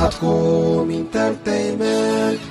ኣትኩም ኢንተርተይመንት።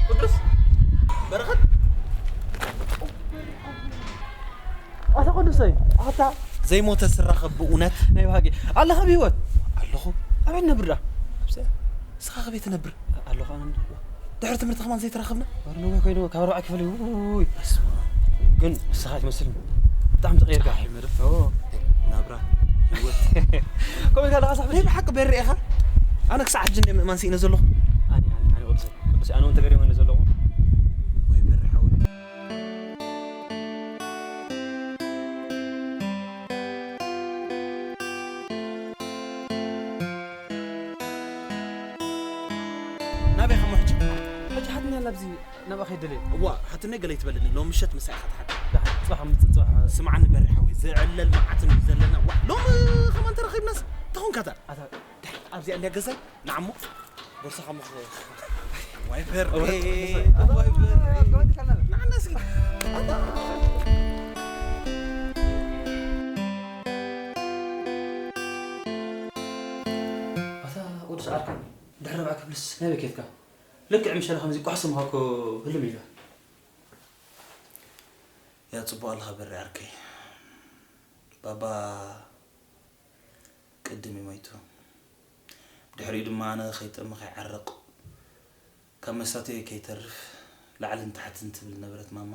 ቅዱስ በረኸት ኣታ ቅዱሰይ ኣታ ዘይሞተ ስራኸብ ብእውነት ናይ ብሃቂ ኣለኻ ብህይወት ኣለኹ ኣበይ ነብርዳ ንስኻ ከበይ ትነብር ኣለኻ ድሕሪ ትምህርቲ ከማን ዘይተራኸብና ወር ነዊሕ ኮይኑ ካብ ኣርባዕ ክፍል እዩ ውይ በስመ ኣብ። ግን ንስኻ ትመስል ብጣዕሚ ተቐይርካ ጣዕሚ መደብ። ኦ፣ ናብራ ህይወት ከምኡ ኢልካ ኣለኻ ሳሕቢ ናይ ብሓቂ በሪ ኢኻ ኣነ ክሳዕ ሕጂ እንደ ምእማን ስኢነ ዘለኹ ኣነ ኣነ ኣነ ቅዱስ ቅዱስ ኣነ እውን ተገሪመ ዘለኹ ወይ በሪ ሓወት ናበይ ከሞ ሕጂ ሕጂ ሓትኒ ኣላ ኣብዚ ናብኣ ከይደለየ እዋ ሓትነይ ገለ ይትበልኒ ሎም ምሸት ምሳይ ኢኻ ትሓድር ደሓን ጽባሕ ምጽእ ጽባሕ ስምዓኒ በሪ ሓወይ ዝዕለል መዓትን እዩ ዘለና ዋ ሎም ከማን ተረኺብናስ ተኾንካታ ኣታ ኣብዚኣ እንድያ ገዛይ ንዓሞ ቦርሳኻ ምኽ ዋይፐር ዋይፐር ንዓና እስኪ ኣታ ወዲ ሰዓርካ ድሕሪ ርብዓ ክፍልስ ናበይ ኬድካ ልክዕ ምሸላ ከምዚ ቋሕሶ ምዃኮ ህልም ኢላ ያ ጽቡቕ ኣለኻ በሪ ዓርከይ ባባ ቅድም እዩ ሞይቱ። ብድሕሪኡ ድማ ኣነ ከይጥዕም ከይዓርቕ ካብ መሳተዩ ከይተርፍ ላዕልን ታሕትን ትብል ዝነበረት ማማ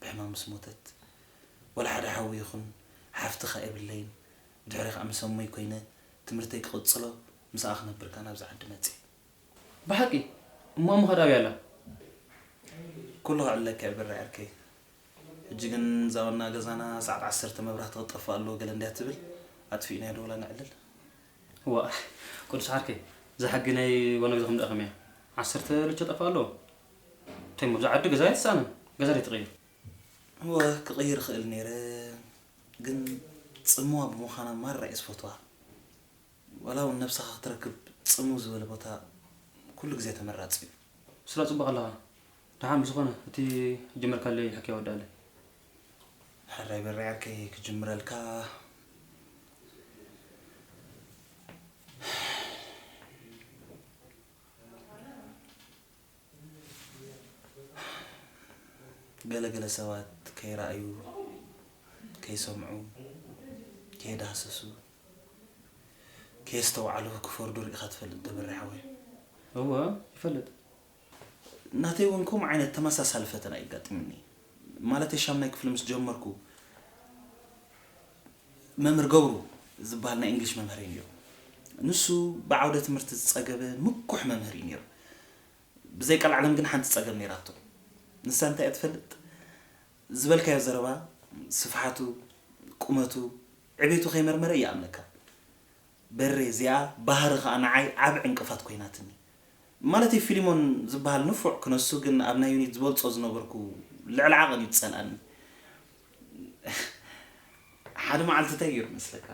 ብሕማም ምስ ሞተት፣ ዋላ ሓደ ሓው ይኹን ሓፍቲ ከኣ የብለይን። ብድሕሪ ከኣ ምስ ኣሞይ ኮይነ ትምህርተይ ክቕጽሎ ምስኣ ክነብር ከኣ ናብዚ ዓዲ መጽየ። ብሓቂ? እሞ ኣሞኻ ዳበይ ኣላ? ኩሉ ክዕለካ እየ ብራይ ዓርከይ። ሕጂ ግን እዛ ዋና ገዛና ሰዓት ዓሰርተ መብራህቲ ክጠፍእ ኣለዎ ገለ እንድያ ትብል፣ ኣጥፊእናዮ ዶ ወላ ነዕልል? ዋእ ቅዱስ ዓርከይ፣ እዛ ሕጊ ናይ ዋና ገዛኹም ደኣ ከመይ እያ? ዓሰርተ ለቸ ጠፍእ ኣለዎ? እንታይ እሞ እዛ ዓዲ ገዛ ኣይትስኣንን፣ ገዛ ደይ ትቕይር? እወ ክቕይር እኽእል ነይረ፣ ግን ጽምዋ ብምዃና ማራ እየ ዝፈትዋ። ዋላ እውን ነብስኻ ክትረክብ ጽምው ዝበለ ቦታ ኩሉ ግዜ ተመራጺ እዩ። ስላ ጽቡቕ ኣለኻ። ደሓን ብዝኾነ እቲ ጀመርካለይ ሕክያ ወዳእለይ። ሕራይ በራይ ዓርከይ ክጅምረልካ። ገለ ገለ ሰባት ከይረኣዩ፣ ከይሰምዑ፣ ከየዳህሰሱ፣ ከየስተውዓሉ ክፈርዱ ርኢኻ ትፈልጥ ዶ በሬ ሓወይ? እወ ይፈልጥ። ናተይ እውን ከምኡ ዓይነት ተመሳሳሊ ፈተና እዩ ኣጋጢሙኒ። ማለተይ ሻምናይ ክፍሊ ምስ ጀመርኩ መምህር ገብሩ ዝበሃል ናይ እንግሊሽ መምህር እዩ ነይሩ። ንሱ ብዓውደ ትምህርቲ ዝጸገበ ምኩሕ መምህር እዩ ነይሩ። ብዘይ ቀልዓለም ግን ሓንቲ ጸገም ነይራቶ። ንሳ እንታይ እያ ትፈልጥ? ዝበልካዮ ዘረባ ስፍሓቱ፣ ቁመቱ፣ ዕቤቱ ከይመርመረ ይኣምነካ። በሬ እዚኣ ባህሪ ከኣ ንዓይ ዓቢ ዕንቅፋት ኮይናትኒ። ማለተይ ፊሊሞን ዝበሃል ንፉዕ ክነሱ ግን ኣብ ናይ ዩኒት ዝበልጾ ዝነበርኩ ልዕሊ ዓቐን እዩ ዝጸልኣኒ። ሓደ መዓልቲ እንታይ ገይሩ መስለካ?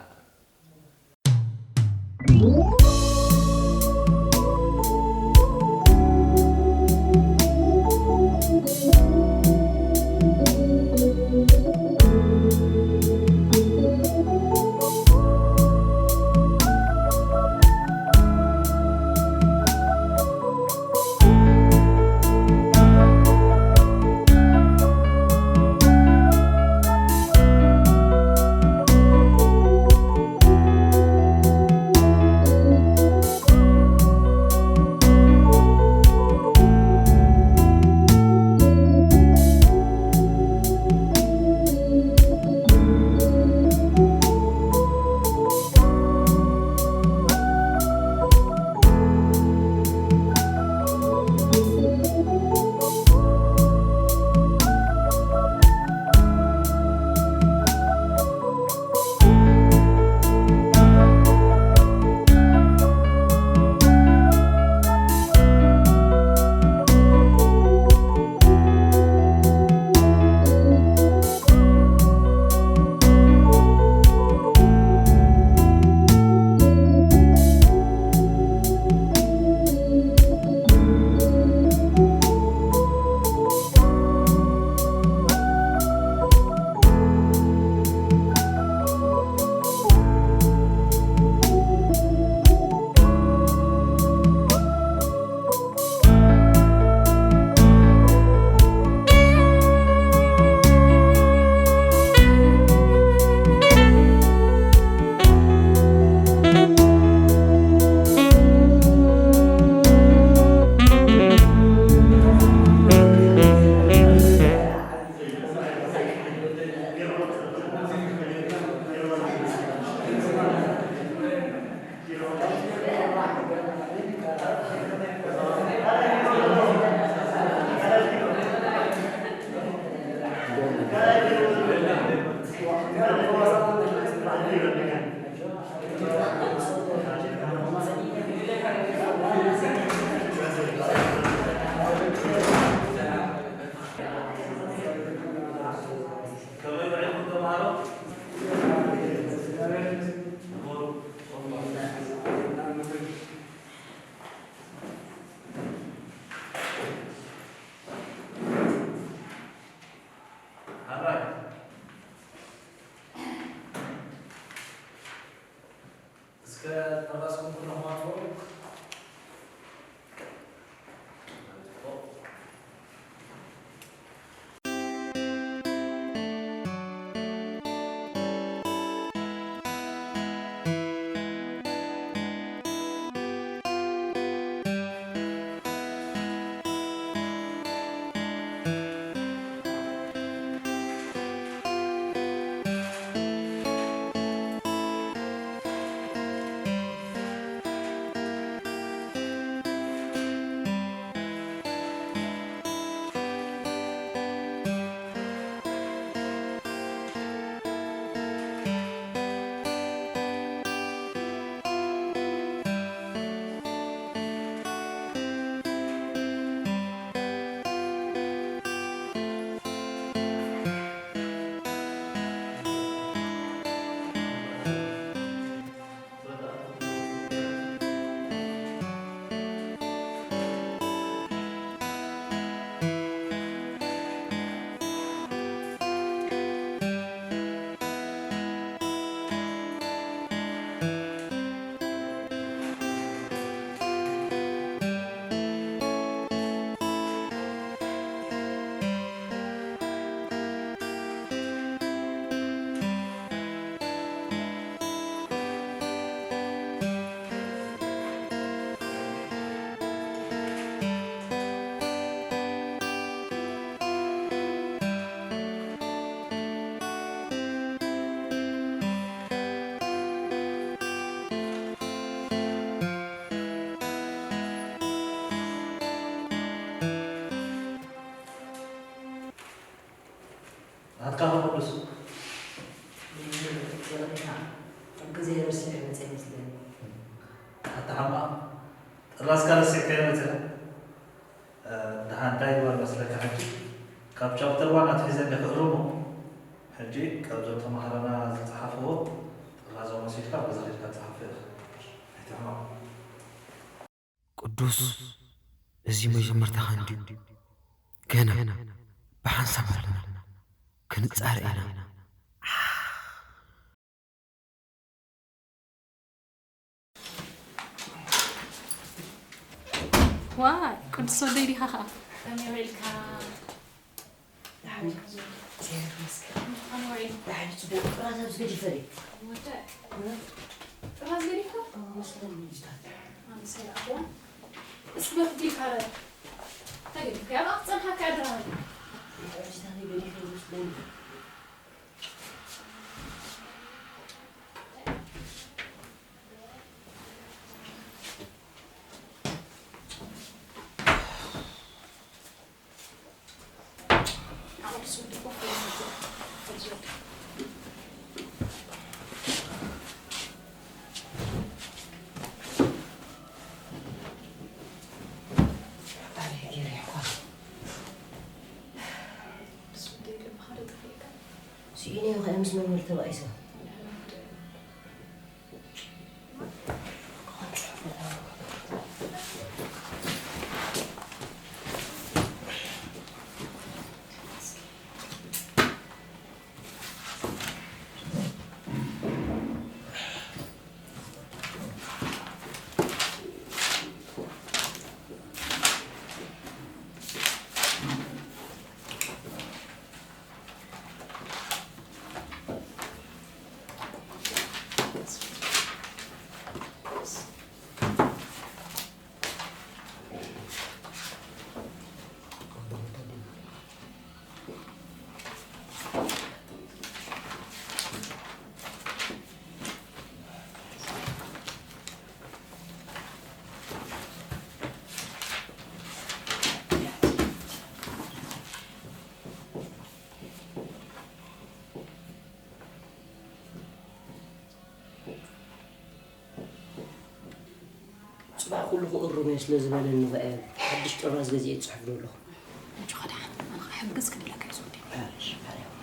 ናትካ ቅዱስ። ይቕሬታ፣ ሕጊ ዘይረስዕ ይመጽእ ይመስለኒ። ኣታ ሓማቕ፣ ጥራዝካ ረሲዕካዮ መጺኻ። እ፣ ደሓን እንታይ ይግበር መስለካ ሕጂ? ካብ ቻፕተር ዋን ኣትሒዘ እንደ ክእርሞ፣ ሕጂ ካብዞም ተማሃሮና ዝጸሓፍዎ ጥራዞም ወሲድካ በዚ ኸይድካ ትጽሓፎ ኢኻ። ኣይትሕመቕ። ቅዱስ፣ እዚ መጀመርታኻ እንድዩ። ገና ብሓንሳብ ኣለና። ክንጻረ ኢና። ዋይ፣ ቅዱስ ወደይ ዲኻ ኸኣ? ከመይ ውዒልካ? ደሓን። እግዚኣብሔር ይመስገን። ከመይ ውዒሉ? ደሓን፣ ጽቡቕ። ጥራዝ ኣብዚ ገዲፈ ድየ? ወደ? እ? ጥራዝ ገዲፍካ? እዎ፣ መስለኒ ልጅታት። ኣነ ሰይኣኽዋ። እስኪ በትዲካ ረ-፣ እንታይ ገዲፍካ? ኣብ ኣኽጸንሓካ ኣደራሃሉ። ልጅታት ገዲፈ ይመስለኒ። ስኢነ ከኣ ምስ መምህር ተባኢሰ። ጽባሕ ኩሉ ክእርም እየ ስለ ዝበለኒ ከኣ ሓድሽ ጥራዝ ገዚኤ እጽሕፍሉ ኣለኹ። ሕጂ ኸኣ ደሓን፣ ኣነ ኸኣ ሕግዝ ክደለካ እየ ዝወደይ። እሺ፣ ማርያም።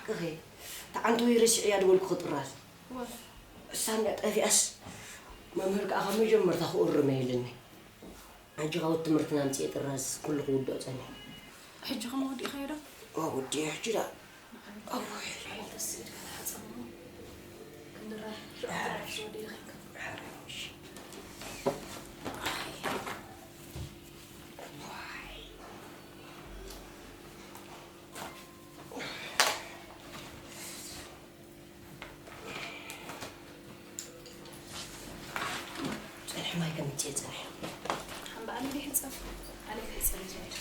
ክኸ ተዓንቶ ይረስዕ እያ ድበልኩ ክጥራዝ። እሳ እንዳ ጠፊኣስ መምህር ከዓ ካብ መጀመርታ ክእርም ኢልኒ። ሕጂ ካብ ትምህርትና ኣምፅኤ ጥራዝ ኩሉ ክውድኦ ፀኒሑ። ሕጂ ከመ ወዲእኻዮ ዶ? ወዲኡ ሕጂ ዳ። ፀንሒ ማይ ከምፅእ ፀንሒ። ሓምባኣለይ ይሕፀብ፣ ኣነ ክሕፀብ እዩ ዝብል።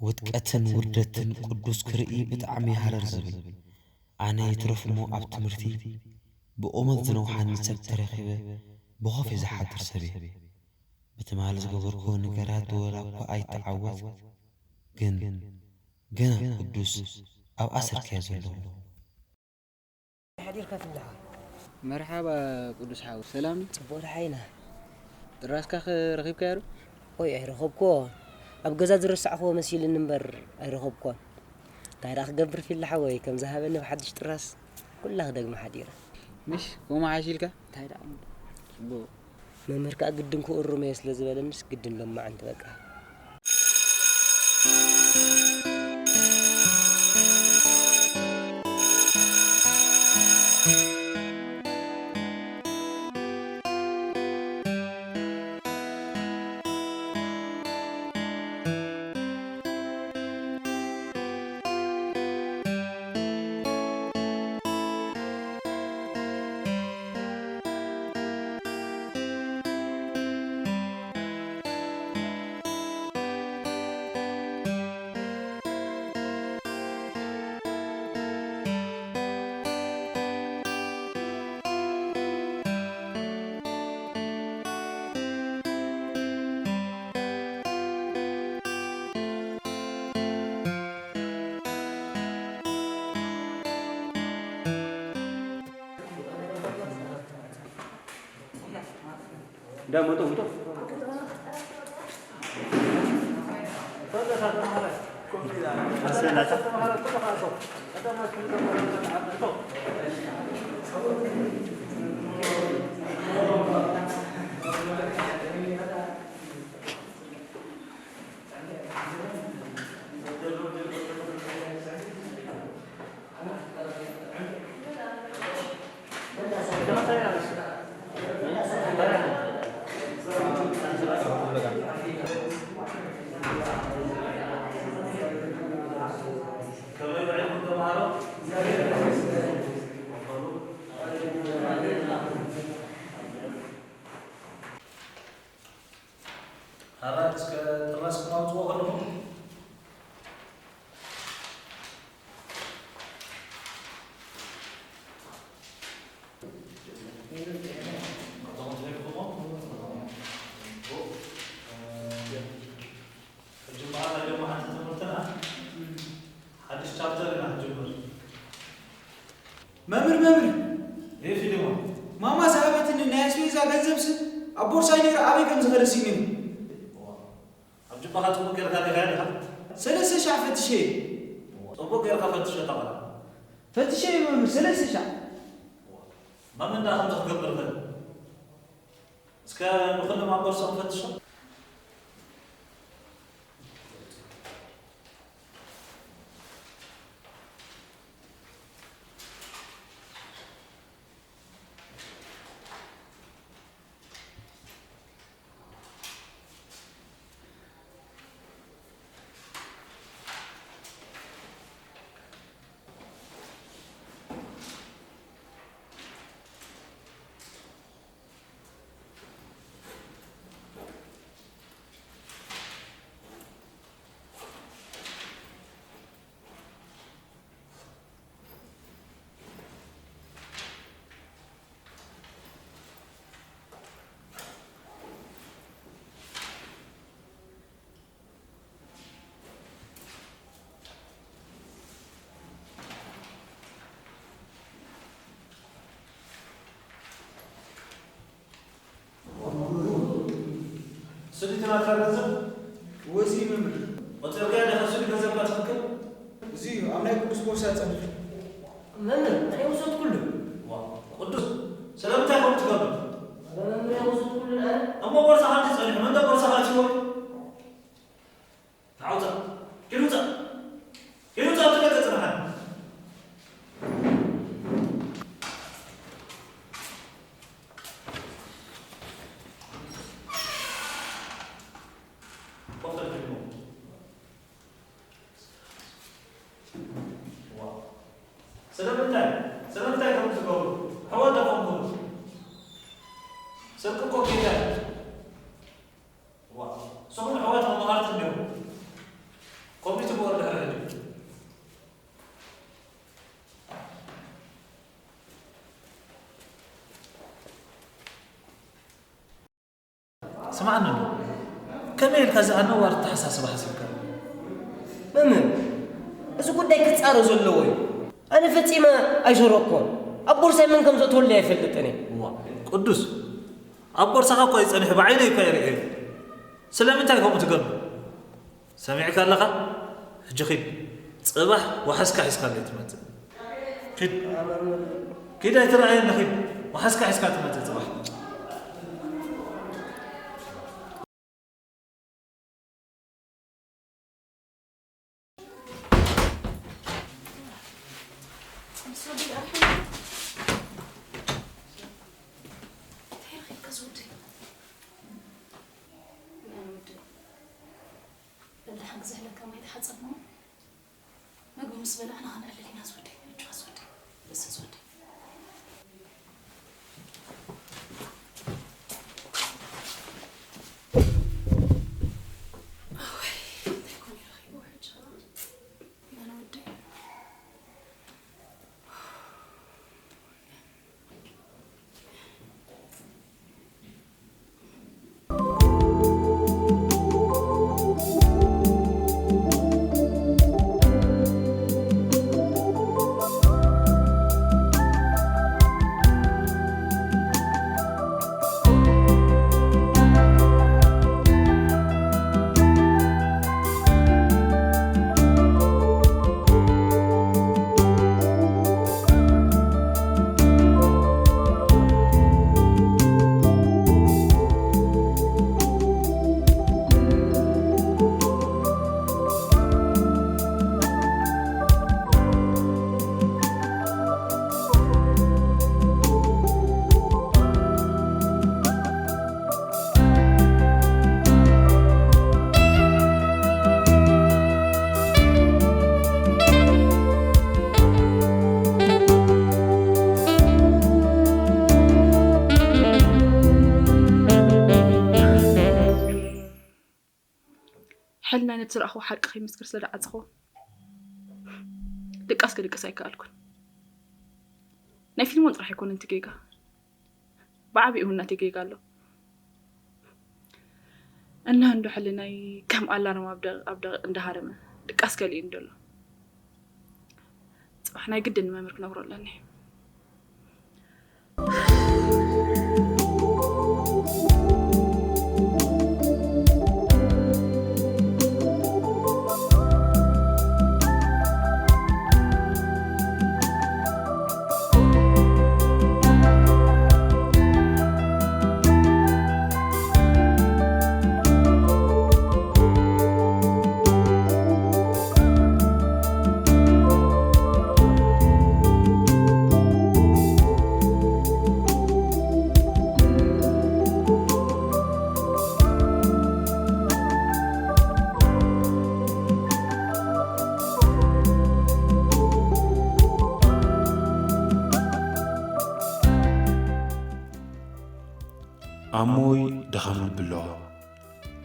ውድቀትን ውርደትን ቅዱስ ክርኢ ብጣዕሚ ሃረር ዝብል። ኣነ ይትረፍ እሞ ኣብ ትምህርቲ ብቑመት ዝነውሓኒ ሰብ ተረኺበ ብኾፍ እየ ዝሓድር ሰብ እየ። ብትማሊ ዝገበርክዎ ነገራት ወላ እኳ ኣይተዓወት፣ ግን ገና ቅዱስ ኣብ ኣሰርካዮ ዘለኹ። ሓዲርካ ፍላሕ። መርሓባ ቅዱስ ሓው፣ ሰላም ድዩ? ጽቡቕ ደሓ ኢና። ጥራዝካ ከ ረኺብካዮ ዶ? ኦይ፣ ኣይረኸብኩዎን። ኣብ ገዛ ዝረሳዕክዎ መሲሉኒ እምበር ኣይረኸብኩዎን። እንታይ ደኣ ክገብር ፊላ ሓወይ፣ ከም ዝሃበኒ ብሓድሽ ጥራዝ ኩላ ክደግማ ሓዲረ። ምሽ፣ ከምኡ ሓይሽ ኢልካ? እንታይ ደኣ እሞ። ጽቡቕ። መምህር ከኣ ግድን ክእርሞ እየ ስለ ዝበለንስ ግድን ሎማዓንቲ በቃ። ሃራ እስከ ጥራዝኩም ኣውፅዎ ከለኹም። ሕጂ በዓል ናይ ሎማዓንቲ ትምህርትና ሓድሽ ቻፕተር ኢና ክንጅምር። መምህር፣ መምህር። እየ ፊልሞን። ማማ ዝሃበትኒ ናይ ኣስቤዛ ገንዘብስ ኣብ ቦርሳይ ነይሩ ኣበይ ከም ዝኸደ ስኢነዮ። ኣብ ጅባኻ ጽቡቕ ጌርካ ርኢኻዮ ዲኻ? ሰለስተ ሻዕ ፈትሸዮ። ጽቡቕ ጌርካ ፈትሾ እታ ቖልዓ። ፈትሸዮ መምህር፣ ሰለስተ ሻዕ። መን ደኣ ከምዚ ክገብር ይኽእል? እስከ ንኹሎም ኣብ ቦርሳኦም ፈትሾም። ስዲ ናትካ ገንዘብ? ወዚ መምህር። ቆጺርካዮ ዲኻ ስዲ ገንዘብካ ትኽክል? እዚ ኣብ ናይ ቅዱስ ቦርሳ ጸኒሑ። መምህር፣ ኣነ ወሰድኩሉ። ዋ፣ ቅዱስ፣ ስለምንታይ ከምኡ ትገብር? ኣነ መምህር፣ ኣነ ወሰድኩሉ ኣነ። እሞ ቦርሳኻ እንዲ ጸኒሑ፣ መን ቦርሳኻ ኣትይዎ? ንዓ ውጻእ። ኪድ ውጻእ። ኪድ ውጻእ፣ ኣብቲ ደገ ጽናሕ። ኮፍ ተልኪልሞ። ዋው። ስለምንታይ? ስለምንታይ ከምኡ ትገብሩ? ኣሕዋት ዶ ኮንኩም? ስርቂ እኮ ጌጋ እዩ። ዋው። ንስኹም ኣሕዋት መማህርቲ እንዲኹም። ከምኡ ትገብሩ ድሕሪ ሕጂ። ስምዓኒ እንዶ፣ ከመይ ኢልካ እዚ ኣነዋሪ ኣተሓሳስባ ሓሲብካ? መምህር፣ እዚ ጉዳይ ክጻረ ዘለዎ እዩ። ኣነ ፈጺመ ኣይሰረቅኩን። ኣብ ቦርሳይ መን ከም ዘእተወለይ ኣይፈልጥን እየ። እዋ፣ ቅዱስ፣ ኣብ ቦርሳኻ እኮ እዩ ጸኒሑ፣ ብዓይነይ እኮ እየ ርእየዮ። ስለምንታይ ከምኡ ትገብር? ሰሚዕካ ኣለኻ? ሕጂ ኺድ፣ ጽባሕ ዋሕስካ ሒዝካለይ ትመጽእ። ኪድ። ኪድ ኣይትረኣየኒ፣ ኪድ። ዋሕስካ ሒዝካ ትመጽእ ጽባሕ። እንታይ ረኺብካ ዝወደይ? ደሓን ክዝሕለካ ማይ ተሓጸብ እሞ ምግቢ ምስ በላዕና ክንዕልል ኢና ዝወደይ። ኣጆኻ ዝወደይ። ደስ ዝወደይ። ኣወይ፣ እንታይ ኮን እዩ ረኺቡ ሕጂ ኸኣ? መን ወደይ? ሕልናይ ነቲ ዝረኣኽዎ ሓቂ ከይምስክር ስለ ዝዓጸኽዎ፣ ድቃስ ክድቅስ ኣይከኣልኩን። ናይ ፊልሞን ጥራሕ ኣይኮነን እቲ ጌጋ፣ ብዓቢኡ እውን ናተይ ጌጋ ኣሎ። እና እንዶ ሕልናይ ከም ኣላርም ኣብ ደቂቕ ኣብ ደቂቕ እንዳሃረመ ድቃስ ከሊኡኒ ዘሎ። ጽባሕ ናይ ግድን ንመምህር ክነግሮ ኣለኒ። ኣሞይ ድኻም ልቢ ኣለዋ።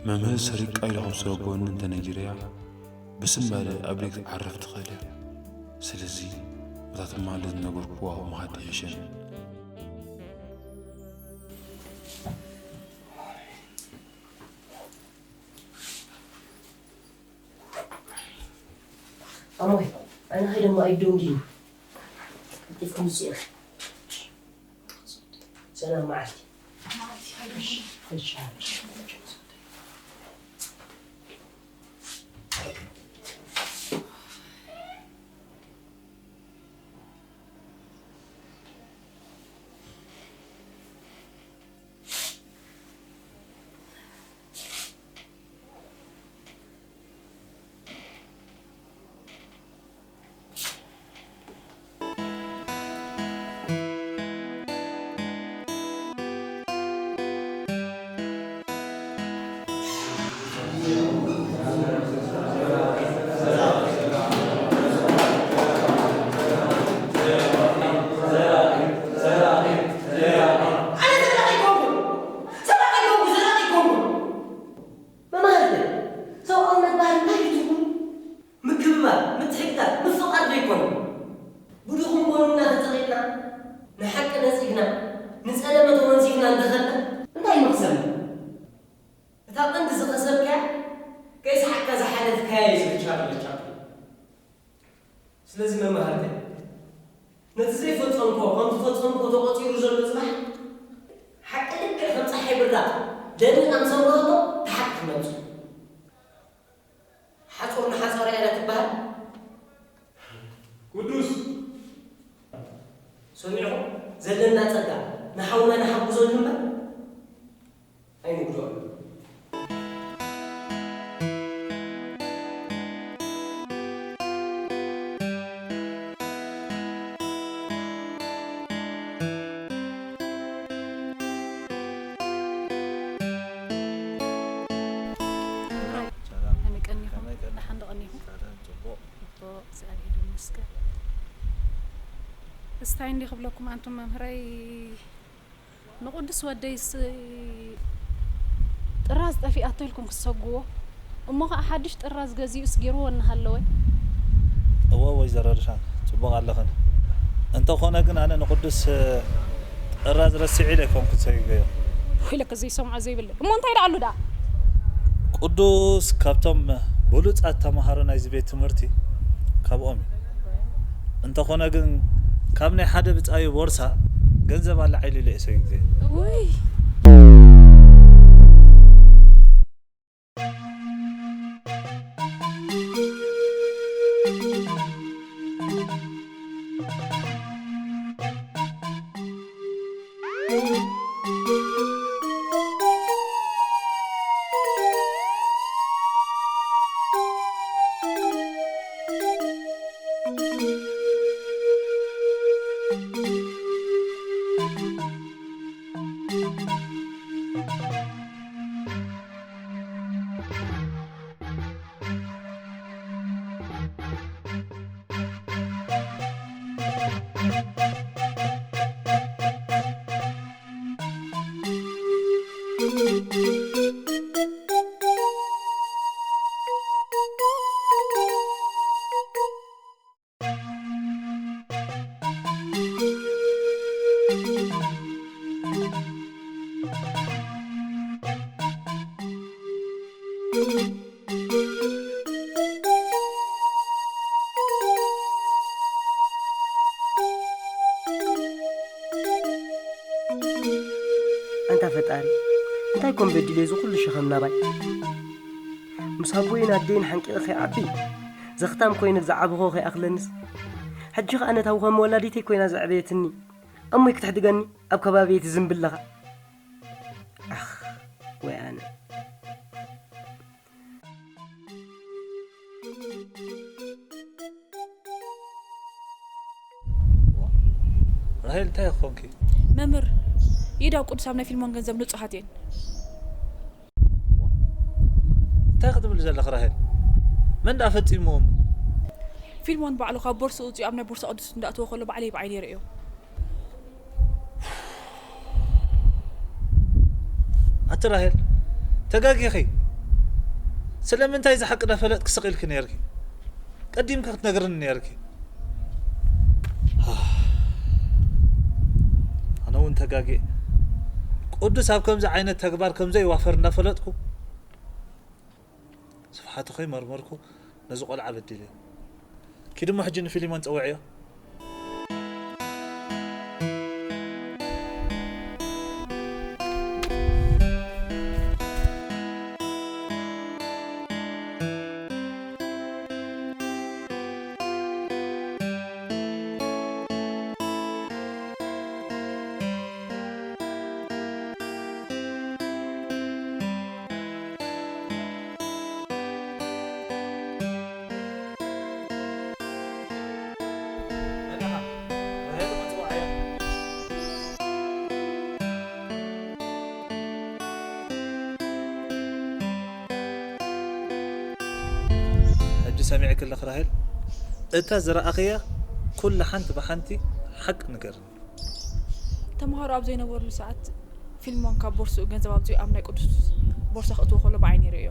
መምህር ሰሪቃ ኢሉ ከም ዝሰጎኒ እንተነጊረያ፣ ብስንባደ ኣብ ደገ ክትዓርፍ ትኽእል እያ። ስለዚ፣ በታ ትማሊ ዝነገርኩዋ ምኻድ ይሕሸኒ። ኣሞይ፣ ኣነ ኸይደ እሞ ኣይደንጉዩ። ቀልጢፍኩም ምጽኡ። ሰላም መዓልቲ። መዓልቲ፣ ሃይደሽ። እሺ፣ ሃይደሽ። ንጸለመ ተወንዚፍና እንተኸድና እንታይ መኽሰብና? እታ ቀንዲ ዝኸሰብካያ ከይሰሓቅካ ዝሓለፍካያ እዩ ዝብቻ ብቻ። ስለዚ መማህርተይ፣ ነቲ ዘይፈጸምኮ ከም ዝፈጸምኮ ተቖጺሩ ዘሎ ጽባሕ፣ ሓቂ ልክዕ ከም ጸሓይ ብራቕ ደሚቕ ኣምሰልካ እሞ፣ እቲ ሓቂ ክመጽእ። ሓጹር ንሓጻር እያ ትበሃል። ቅዱስ፣ ሰሚዕኹም? ዘለና ጸጋ ንሓውና ንሓግዞ ንህመ ኣይንጉድኦ። ሰላም። ከመይ ቀኒኹም? ከመይ ቀኒኹም? ደሓን ዶ ቀኒኹም? ሰላም፣ ጽቡቕ። ጽቡቕ፣ እግዚኣብሔር ይመስገን። እስታይ እንዲ ክብለኩም ኣንቱም መምህረይ፣ ንቕዱስ ወደይስ ጥራዝ ጠፊኣቶ ኢልኩም ክትሰግዎ፣ እሞ ኸዓ ሓድሽ ጥራዝ ገዚኡስ ገይርዎ እናሃለወ። እወ ወይዘሮ ርሻን፣ ጽቡቕ ኣለኽን። እንተኾነ ግን ኣነ ንቕዱስ ጥራዝ ረሲዑ ኢለ ኣይኮንኩን ሰጊገዮ። ወይለከ ዘይሰምዖ ዘይብለይ። እሞ እንታይ ደኣ ኣሎ ደኣ? ቅዱስ ካብቶም ብሉጻት ተማሃሮ ናይዚ ቤት ትምህርቲ ካብኦም እዩ። እንተኾነ ግን ካብ ናይ ሓደ ብጻዩ ቦርሳ ገንዘብ ኣላዒሉ ኢለ እየ ሰጊገዮ። ውይ። ኣንታ ፈጣሪ፣ እንታይ ኮን በዲለ እዚ ኩሉ ሸኸም ናባይ? ምስ ኣቦይን ኣደይን ሓንቂቐ ከይዓቢ፣ ዘኽታም ኮይነ ዝዓበኹ ከይኣኽለንስ፣ ሕጂ ኸኣ ነታ ከም ወላዲተይ ኮይና ዘዕበየትኒ፣ እሞይ ክትሕድገኒ ኣብ ከባቢየይ ትዝንቢ ኣለኻ። ኣኽ፣ ወይ ኣነ። ራሄል፣ እንታይ ኮንኪ? መምህር፣ ይዳ ቅዱስ ኣብ ናይ ፊልሞን ገንዘብ ንጹሃት እየን። እንታይ ክትብል ዘለኺ ራሄል? መን ደኣ ፈጺምዎም? ፊልሞን ባዕሉ ካብ ቦርስኡ ኣውጺኡ ኣብ ናይ ቦርሳ ቅዱስ እንዳእተወ ከሎ ባዕለይ ብዓይነይ ርእዮ። ኣቲ ራሄል፣ ተጋጊኺ። ስለምንታይ እዚ ሓቂ ዳፈለጥኪ ስቕ ኢልኪ ነይርኪ? ቀዲምኪ ክትነግርኒ ነይርኪ። ኣነ እውን ተጋጊ። ቅዱስ ኣብ ከምዚ ዓይነት ተግባር ከም ዘይዋፈር እንዳፈለጥኩ፣ ስፍሓቱ ከይመርመርኩ ነዚ ቆልዓ በዲለዮ። ኪዲ እሞ ሕጂ ንፊሊሞን ጸውዕዮ። ሕጂ ሰሚዕኪ ኣለኺ ራሄል፣ እታ ዝረኣኽያ ኩላ ሓንቲ ብሓንቲ ሓቂ ንገርኒ። ተምሃሮ ኣብ ዘይነበሩሉ ሰዓት ፊልሞን ካብ ቦርስኡ ገንዘብ ኣውጺኡ ኣብ ናይ ቅዱስ ቦርሳ ክእትዎ ከሎ ብዓይነይ ርእዮ።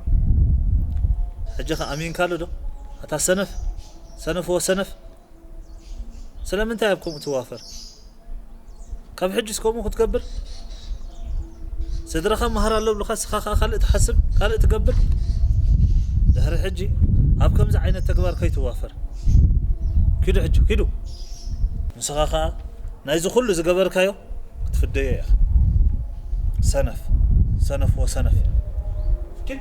ሕጂ ኸ ኣሚንካሉ ዶ? ኣታ ሰነፍ፣ ሰነፍ ወሰነፍ። ስለምንታይ ኣብ ከምኡ ትዋፈር? ካብ ሕጂ እስከምኡ ክትገብር? ስድራኻ መሃር ኣሎ ብልካ፣ ስኻ ኸዓ ካልእ ትሓስብ፣ ካልእ ትገብር። ድሕሪ ሕጂ ኣብ ከምዚ ዓይነት ተግባር ከይትዋፈር። ኪዱ ሕጂ፣ ኪዱ። ንስኻ ኸዓ ናይዚ ኩሉ ዝገበርካዮ ክትፍደዮ ኢኻ። ሰነፍ፣ ሰነፍ ወሰነፍ። ኪድ።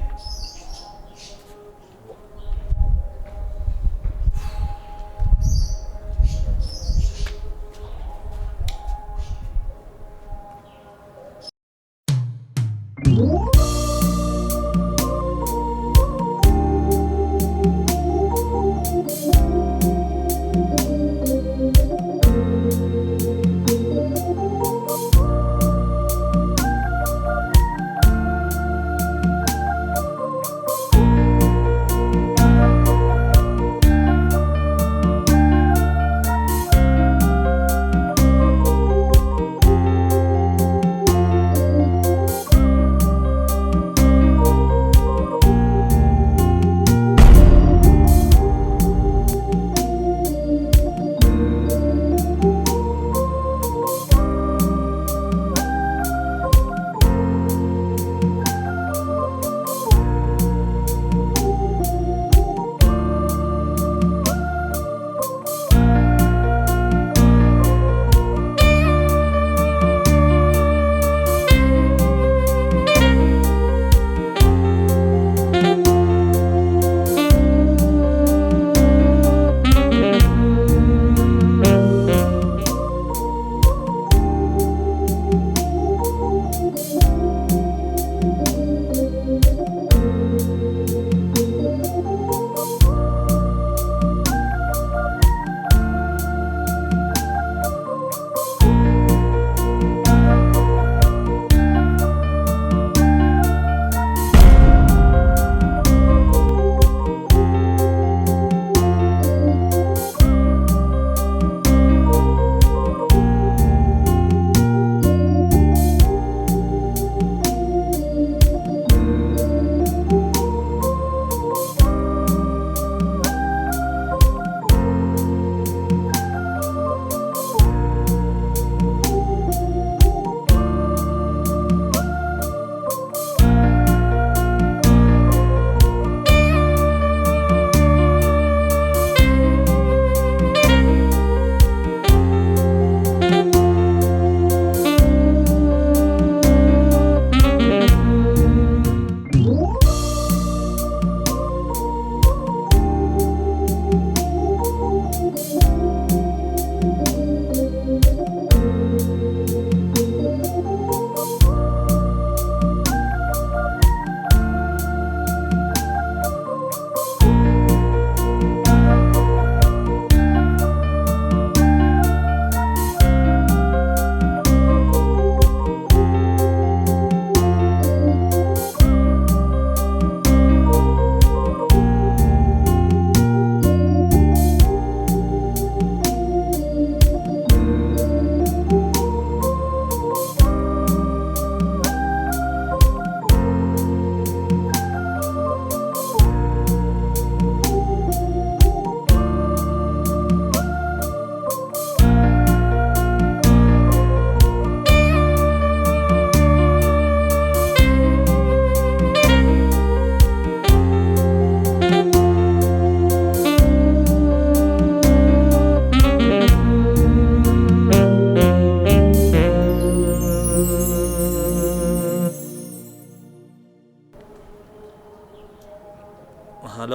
ሃሎ፣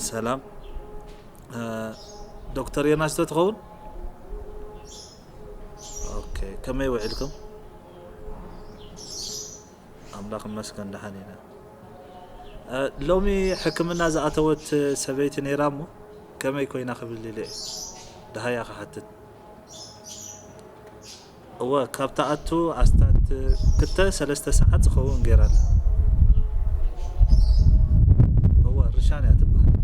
ሰላም። እ፣ ዶክተር ዮናስ ዶ ትኸውን? ኦኬ፣ ከመይ ውዒልኩም? ኣምላኽ ይመስገን፣ ደሓን ኢና። እ፣ ሎሚ ሕክምና ዝኣተወት ሰበይቲ ነይራ እሞ፣ ከመይ ኮይና ክብል ኢለ እየ። ደሃያ ክሓትት። እወ፣ ካብ ትኣቱ ኣስታት ክልተ ሰለስተ ሰዓት ዝኸውን ገይራ ኣላ። እወ፣ ርሻን እያ ትበሃል።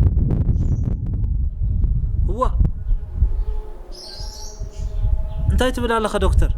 እዋ፣ እንታይ ትብል ኣለኻ ዶክተር?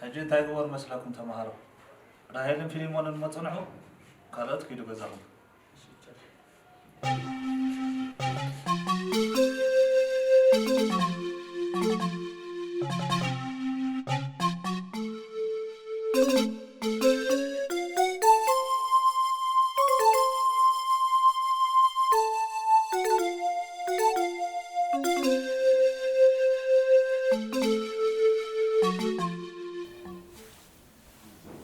ሕጂ እንታይ ግበር መስለኩም ተምሃሮ? ራሄልን ፊሊሞንን መጽንሑ፣ ካልኦት ኪዱ ገዛኹም።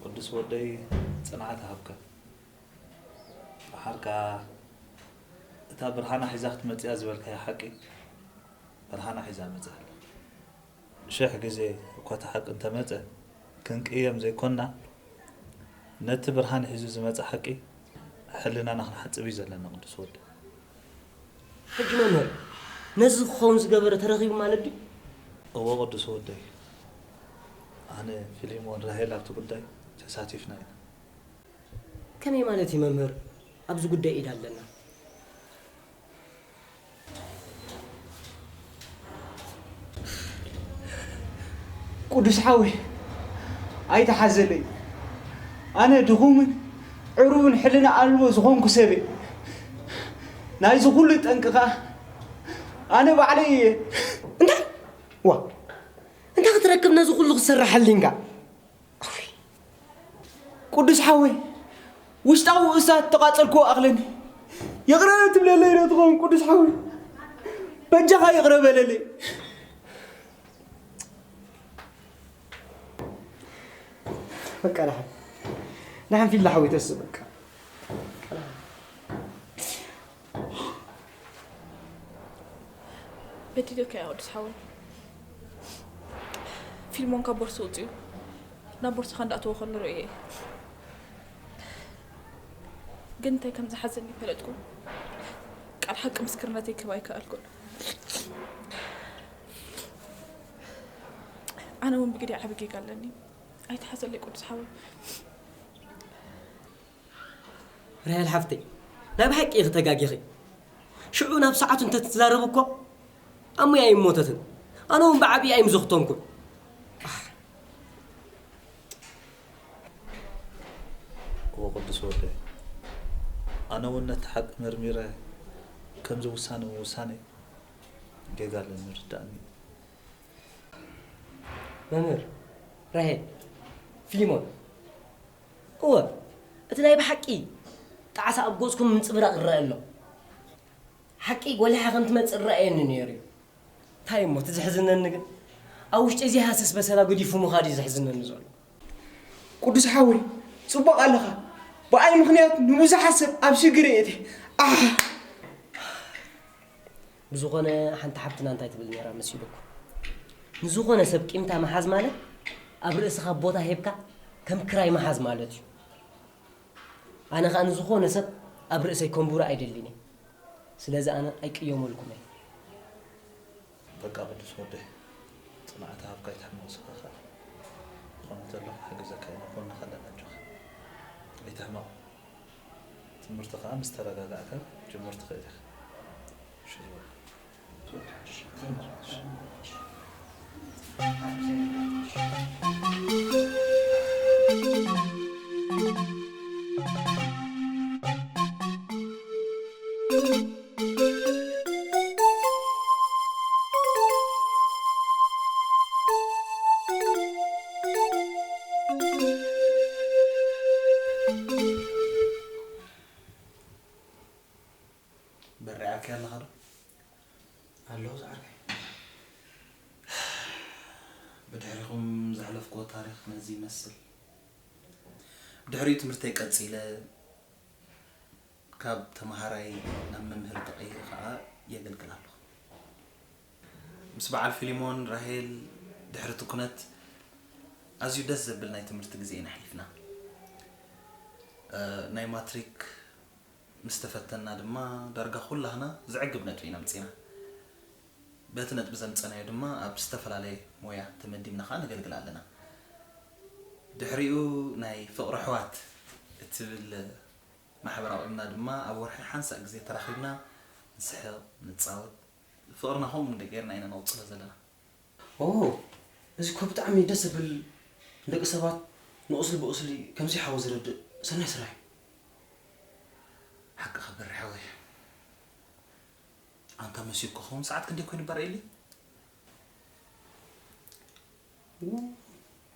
ቅዱስ ወደይ፣ ጽንዓት ሃብካ። ደሓር ከኣ እታ ብርሃና ሒዛ ክትመጽእ እያ ዝበልካያ ሓቂ፣ ብርሃና ሒዛ መጺኣ ኣላ። ሽሕ ግዜ እኳ እቲ ሓቂ እንተመጸ፣ ክንቅየም ዘይኮንና፣ ነቲ ብርሃን ሒዙ ዝመጸ ሓቂ ሕልናና ክንሓጽብ እዩ ዘለና፣ ቅዱስ ወደይ። ሕጂ መምህር፣ ነዚ ክኸውን ዝገበረ ተረኺቡ ማለት ድዩ? እወ ቅዱስ ወደይ፣ ኣነ፣ ፊሊሞን፣ ራሄል ኣብቲ ጉዳይ ተሳቲፍና ኢና። ከመይ ማለት እዩ መምህር? ኣብዚ ጉዳይ ኢድ ኣለና። ቅዱስ ሓወይ፣ ኣይተሓዘለይ። ኣነ ድኹምን ዕሩብን ሕልና ኣልቦ ዝኾንኩ ሰብ እየ። ናይዚ ኩሉ ጠንቂ ኸኣ ኣነ ባዕለይ እየ። እንታይ? ዋ፣ እንታይ ክትረክብ ነዚ ኩሉ ክትሰርሕ ሓሊንካ? ቅዱስ ሓወይ፣ ውሽጣዊ እሳት ተቓጸልክዎ ኣኽለኒ። ይቕረ ትብለለይ ዶ ትኸውን ቅዱስ ሓወይ? በጃኻ ይቕረ በለለይ። በቃ ደሓን። ደሓን ፊላ ሓወይ ተስእ በቃ። በዲለካ እየ ቅዱስ ሓወይ። ፊልሞን ካብ ቦርሱ ውፅኡ ናብ ቦርሳኻ እንዳእተወ ከሎ ርእየ እየ። ግን እንታይ ከም ዝሓዘኒ ፈለጥኩ። ቃል ሓቂ ምስክርነተይ ክህብ ኣይከኣልኩን። ኣነ እውን ብግዲ ዓቢ ጌጋ ኣለኒ። ኣይተሓዘለይ ቅዱስ ሓወይ። ራሄል ሓፍተይ፣ ናይ ብሓቂ ኢኺ ተጋጊኺ። ሽዑ ናብ ሰዓቱ እንተትዛረብ እኮ ኣሙያ ኣይሞተትን። ኣነ እውን ብዓብዪ ኣይምዘኽተንኩን። እወ ቅዱስ ወደይ፣ ኣነ እውን ነቲ ሓቂ መርሚረ ከምዚ ውሳነ ምውሳነይ ጌጋ ኣለኒ፣ ርዳእኒ። መምህር፣ ራሄል፣ ፊሊሞን፣ እወ፣ እቲ ናይ ብሓቂ ጣዕሳ ኣብ ገጽኩም ምንጽብራቕ ይረአ ኣሎ። ሓቂ ጎሊሓ ከም ትመጽእ ይረኣየኒ ነይሩ እዩ። እንታይ እሞ እቲ ዘሕዝነኒ ግን፣ ኣብ ውሽጠይ ዘይሃስስ በሰላ ገዲፉ ምኻድ እዩ ዘሕዝነኒ ዘሎ። ቅዱስ ሓወይ፣ ጽቡቕ ኣለኻ። ብኣይ ምኽንያት ንብዙሓት ሰብ ኣብ ሽግር የእትየ። ኣሕ! ብዝኾነ ሓንቲ ሓብትና እንታይ ትብል ነይራ መሲሉኩም? ንዝኾነ ሰብ ቂምታ ምሓዝ ማለት ኣብ ርእስኻ ቦታ ሂብካ ከም ክራይ ምሓዝ ማለት እዩ። ኣነ ኸኣ ንዝኾነ ሰብ ኣብ ርእሰይ ከንብሮ ኣይደልን እየ። ስለዚ ኣነ ኣይቅየመልኩምን። በቃ ቅዱስ ወደይ፣ ጽንዓት ሃብካ፣ ኣይትሕመቕ። ንስኻ ኸኣ ዝኾነ እንተሎ ክሕግዘካ ኢና፣ ኣብ ጎንኻ ኣለና፣ ኣጆኻ። ኣይትሕመቕ። ትምህርቲ ኸኣ ምስ ተረጋጋእካ ክትጅምር ትኽእል ኢኻ። እሺ፣ ዝበል። በሪዕካ ኣለኻ ዶ? ኣለኹ ዝዓርከይ። ብድሕሪኹም ዘሕለፍክዎ ታሪኽ ነዚ ይመስል። ብድሕሪኡ ትምህርተይ ቀጺለ፣ ካብ ተመሃራይ ናብ መምህር ተቐይረ ኸኣ የገልግል ኣለኹ። ምስ በዓል ፊሊሞን፣ ራሄል፣ ድሕሪ እቲ ኩነት ኣዝዩ ደስ ዘብል ናይ ትምህርቲ ግዜ ኢና ኣሕሊፍና። እ፣ ናይ ማትሪክ ምስ ተፈተንና ድማ፣ ዳርጋ ኩላህና ዘዕግብ ነጥቢ ኢና ኣምጺእና። በቲ ነጥቢ ዘምጸናዮ ድማ ኣብ ዝተፈላለየ ሞያ ተመዲብና ኸኣ ነገልግል ኣለና። ድሕሪኡ ናይ ፍቕሪ ኣሕዋት እትብል ማሕበራዊ እምና ድማ ኣብ ወርሒ ሓንሳእ ግዜ ተራኺብና ንስሕቕ፣ ንጻወት፣ ፍቕርና ከምኡ እንደ ጌርና ኢና ነቕጽሎ ዘለና። ኦ፣ እዚ እኮ ብጣዕሚ ደስ ዝብል፣ ንደቂ ሰባት ንቑስሊ ብቑስሊ ከምዚ ሓዊ ዝረድእ ሰናይ ስራሕ እዩ። ሓቅኻ በሪ ሓወይ። ኣንታ መሲልኩ ክኸውን ሰዓት ክንደይ ኮይኑ በረ ኢሊ?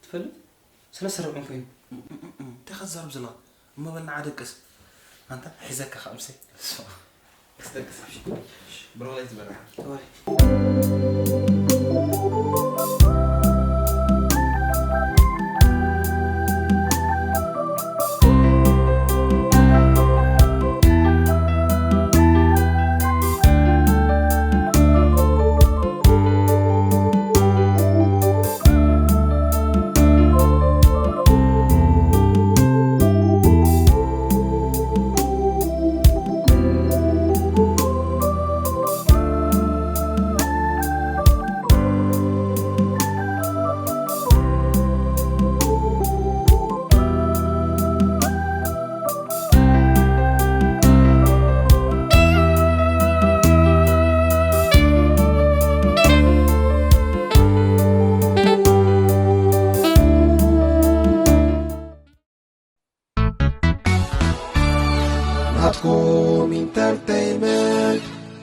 ትፈልጥ? ሰለስተ ርብዕን ኮይኑ። እንታይ ከዛርብ ዘለኻ? እሞ በል ንዓ ደቅስ። ኣንታ ሒዘካ ከኣ ምሰይ። ክስደቅስ። ብሮ ላይ ዝበርሓ። ተባረክ። ናትኩም ኢንተርተይመንት።